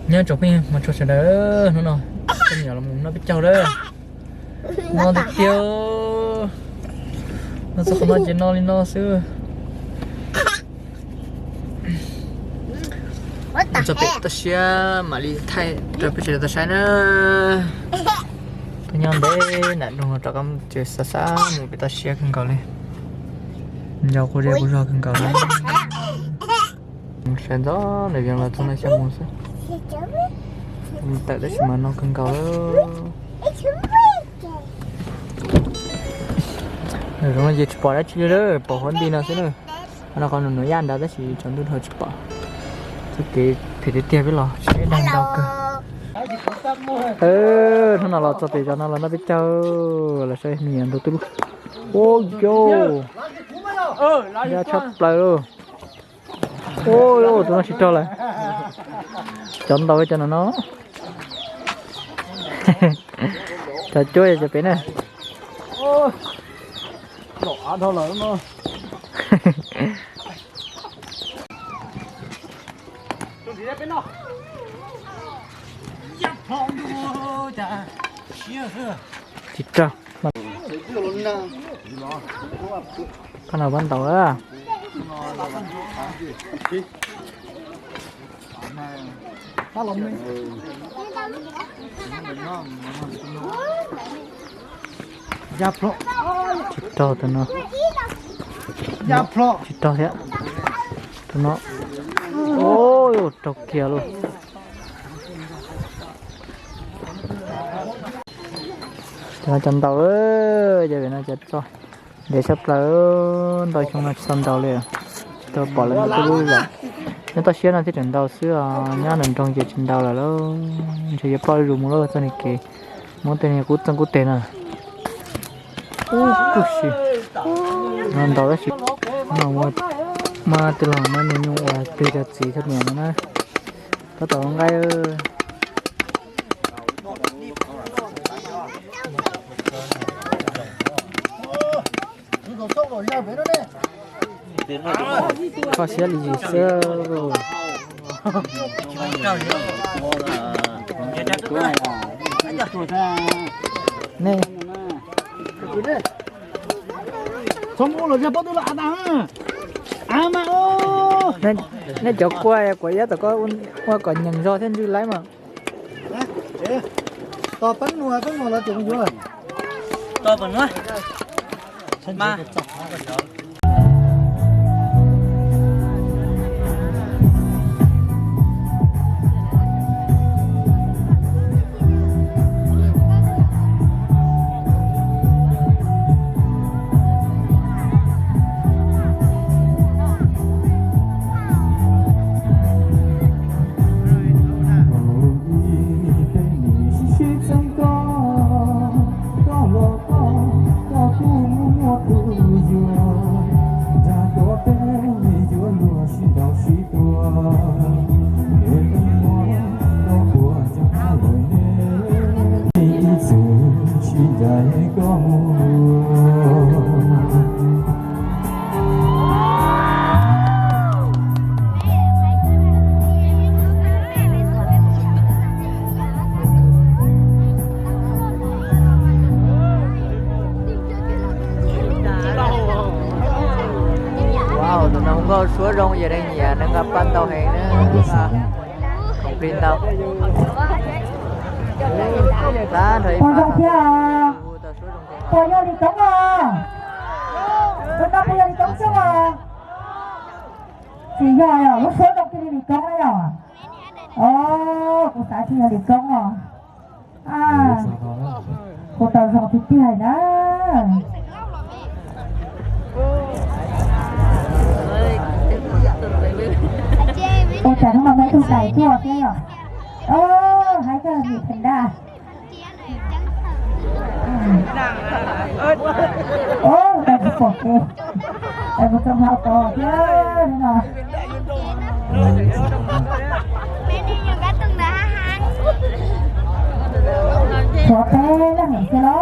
Nyob tsoom phooj ywg mos tshua sawv daws, hnub no coj me nyuam los mus noj peb caug lawm. Noj tiag tiag. Noj txog qhov no ces noj li no xwb. Txog pem toj siab mam li thaij rau peb sawv daws tau saib na. Tuaj nyob ntev nram nroog no rov qab tseem xav xav mus pem toj siab kawg nkaus li. Ncau quj zej quj zog kawg nkaus li. Sawv ntxov nws yeej los txog no xyov mus xwb. Tawm tab sis mas no kawg nkaus lawm. Nws zoo no ces tsis pom dab tsi li lawm, pom huab nti no xwb na. Qhov no qhov nus nus yaj nrad tab sis tsaus ntuj dhau tsis pom. Txoj kev phem tiag tiag peb los tsis dag ntau kawg. Hnub no los txog pem zos no los noj peb caug los saib me nyuam ntau tuj lub. Ua yau, yaj tshaj plaws lauj. Ua, tus no tsis raug lawm. Cov ntau cov no no. Cov cuab yog cov pem na. Tsis raug. Qhov no pab ntaus a. Tsis raug tus no. Tsis raug thiab. Tus no. Ua, raug kiag lauj. Cov no cov ntau, cov pem no cov txog ntev tshaj plaws, ntau xyoo no tsis tau ntaus li, tsis tau pom lawv ntaus tuj lub lawm. Nyob toj siab no thiaj tseem ntaus xwb os, nyob nram nroog ces tsis ntaus lawm lauj. Ntshe yuav ploj zuj zus mus lauj txoj niag kev muab tej niag qub txeej qub teg no. Ub, kuj si. No ntaus tab sis no muaj tej los muab nyuj nyuj ua plig rau txiv thiab niam no na. Tab tom ua nqaij. Kho siab li xwb. Nej, nej cov quaj kuv yab tom koj ua kom nyeem zog thiab ntswj laib mas. Tos peb mus, peb mus los tseem yuav. Wow, tus no nkauj suab zoo, yog neeg nyiam neeg nqa paj ntau heev na. Khoom plig ntau. Tab nrho ib pab no. Puas yog Lis Toob os? Tus no puas yog Lis Toob Xyooj os? Tsis yog, lub suab zoo cia li Lis Toob na yom? Os, kuv xav tsis yog Lis Toob os. Kuv tau zoo tiag tiag na. Ua cas hnub no muaj ib tug tais tuaj thiab yom? Os, hais koj nim phem daj. Os, tau tsis pom kev, es kuv txog hauv tos thiab no. Tshuav peb leej xwb los.